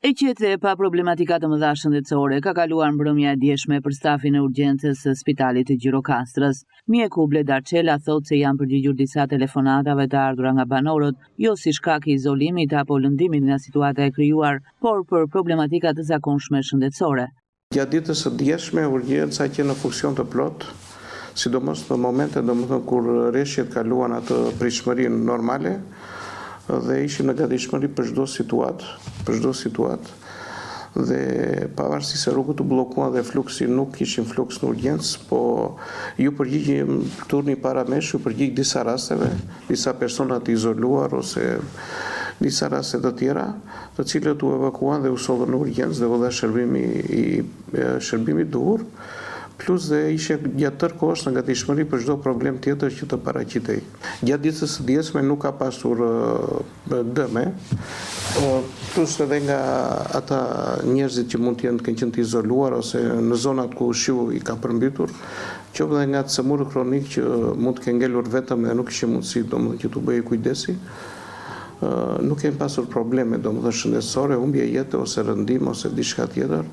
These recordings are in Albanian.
E qetë dhe pa problematika të mëdha shëndetësore ka kaluar mbrëmja e djeshme për stafin e urgjencës së Spitalit të Gjirokastrës. Mjeku Bledar Çela thotë se janë përgjigjur disa telefonatave të ardhura nga banorët, jo si shkak i izolimit apo lëndimit nga situata e krijuar, por për problematika të zakonshme shëndetësore. Gjatë ditës së djeshme urgjenca qe në funksion të plotë, sidomos në momente domethënë kur reshjet kaluan atë pritshmërinë normale dhe ishim në gatishmëri për çdo situatë, për çdo situatë dhe pavarësisht se rrugët u bllokuan dhe fluksi nuk kishim fluks në urgjencë, po iu përgjigjëm turni para mesh, iu përgjigj disa rasteve, disa persona të izoluar ose disa raste të tjera. të cilët u evakuuan dhe u sollën në urgjencë dhe u dha shërbimi i shërbimi i duhur, plus dhe ishe gjatë tërë kohës në gatishmëri për çdo problem tjetër që të paraqitej. Gjatë ditës së djeshme nuk ka pasur dëme, plus edhe nga ata njerëzit që mund të jenë kanë qenë të izoluar ose në zonat ku shiu i ka përmbytur, qoftë edhe nga të sëmurë kronikë që mund të kenë ngelur vetëm dhe nuk kishin mundësi domethënë që t'u bëhej kujdesi. Nuk kemi pasur probleme, domethënë shëndetësore, humbje jete ose rëndim ose diçka tjetër,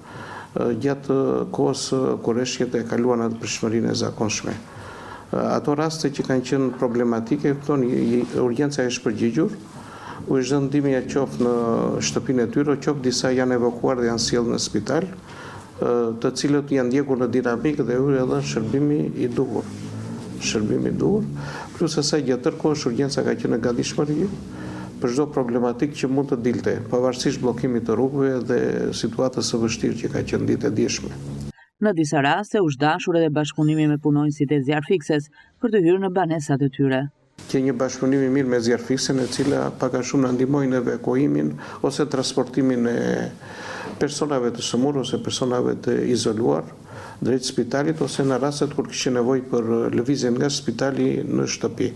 gjatë kohës kur reshjet e kaluan atë pritshmërinë e zakonshme. Ato raste që kanë qenë problematike, kupton, urgjenca është përgjigjur, u është dhënë ndihmja qoftë në shtëpinë e tyre, qoftë disa janë evakuuar dhe janë sjellë në spital. të cilët janë ndjekur në dinamikë dhe u është dhënë shërbimi i duhur. Shërbimi i duhur, plus asaj gjatë tërë kohës urgjenca ka qenë në gatishmëri për çdo problematikë që mund të dilte, pavarësisht bllokimit të rrugëve dhe situatës së vështirë që ka qenë ditë e djeshme. Në disa raste u është dashur edhe bashkëpunimi me punonjësit e zjarrfikëses për të hyrë në banesat e tyre. Qe një bashkëpunim i mirë me zjarrfikësen e cila pak a shumë na ndihmoi në evakuimin ose transportimin e personave të sëmurë ose personave të izoluar drejt spitalit ose në rastet kur kishin nevojë për lëvizjen nga spitali në shtëpi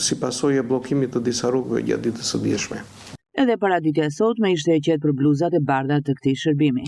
si pasojë e bllokimit të disa rrugëve gjatë ditës së djeshme. Edhe paraditja e sotme ishte e qetë për bluzat e bardha të këtij shërbimi.